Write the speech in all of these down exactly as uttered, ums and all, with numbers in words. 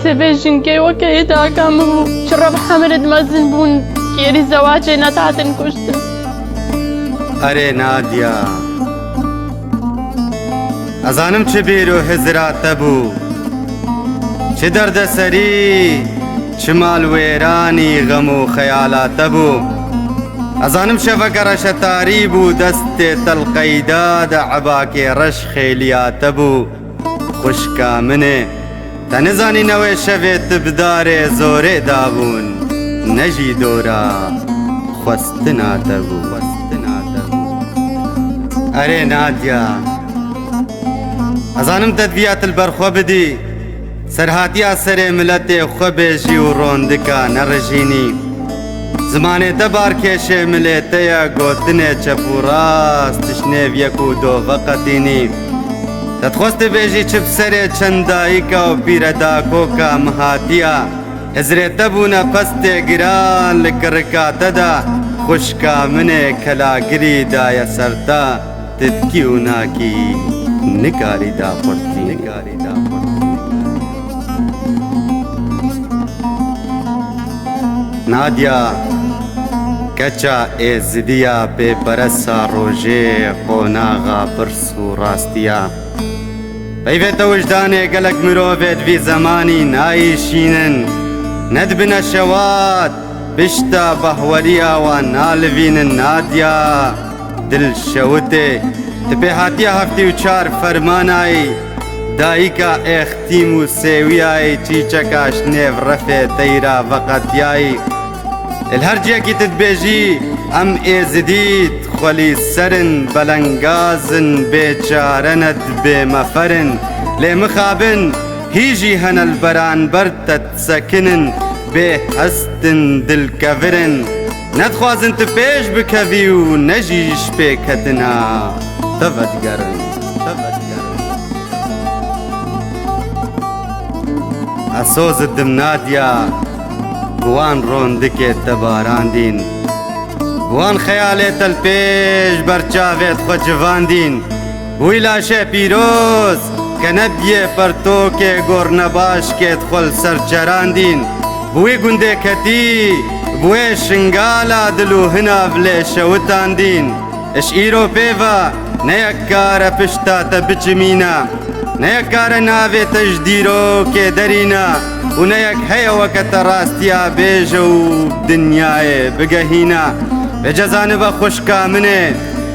Sê vê jinkê weke êdaka min bû. Çi rev hemir id mezin bûn, kêrî zewacê nedihatin kuştin. Erê Nadya, ez zanim çi bîr û hizira te bû, çi derdeserî, çi malwêranî, xem û xeyala te bû. Ez zanim şeveke reşetarî bû, destê te li qeyda de ebakê reş xêliya te bû. Xwişka min ê, te nizanî ne wê şevê tu bi darê zorê dabûn, ne jî dora xwestina te bû. Erê Nadya, ez zanim te diviya tu li ber xwe bidî, serhatiya serê miletê xwe bêjî û rondika nerijînî. Zimanê te barkêşê milê te ye, gotinê çep û rast, tişnêviyek û do veqetînî. Te dixwest tu bêjî çi bi serê çend dayika û pîredakoka min hatiya. Hizrê te bûne pestê giran li kirika te de, xwişka min ê kelagirî daye ser te, titkî û nakî nikarî daqurtî. Nadya, keça êzidiya pêperesa rojê, qonaxa pirs û rastiya. Peyvê te wijdanê gelek mirovê di vî zemanî nayîşînin, ne dibine şewat, pişta bahweriya wan nalivînin. Nadya, dilşewitê, tu pê hatiya heftê û çar fermanayî, dayika êxtîm û sêwiyayî, çîçeka ji nêv refê teyra veqetiyayî. Li her ciyekî tu dibêjî, em êzidî, xwelî serin, belengazin, bêçare ne, bêmeferin. Lê mixabin, hî jî hene li beranber te disekinin, bêhestin, dilkevirin. Ne dixwazin tu pêş bikevî û ne jî ji pêketina te vedigerin. Te vedigerin. Ez soz didim Nadya, bi wan rondikê te barandîn. Bi wan xeyalê te li pêş ber çavê xwe civandîn. Bi wî laşê pîroz ke nebiyê pertokê gornebaşkê xwe li ser çerandîn. Bi wî gundê ketî, bi wê şingala dil û hinav lê şewitandîn. Ji îro pê ve ne yek kare pişta te biçimîne, ne yek kare navê te ji dîrokê derîne û ne yek heye weke te rastiya bêje û dinyayê bigehîne. Vêce zanibe xwişka min ê,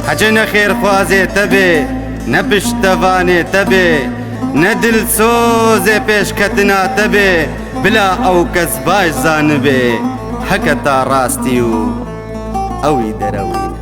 hecê ne xêrxwazê te bê, ne piştevanê te bê, ne dilsozê pêşketina te bê, bila ew kes baş zanibê heke ta rastî û ew î derewîne.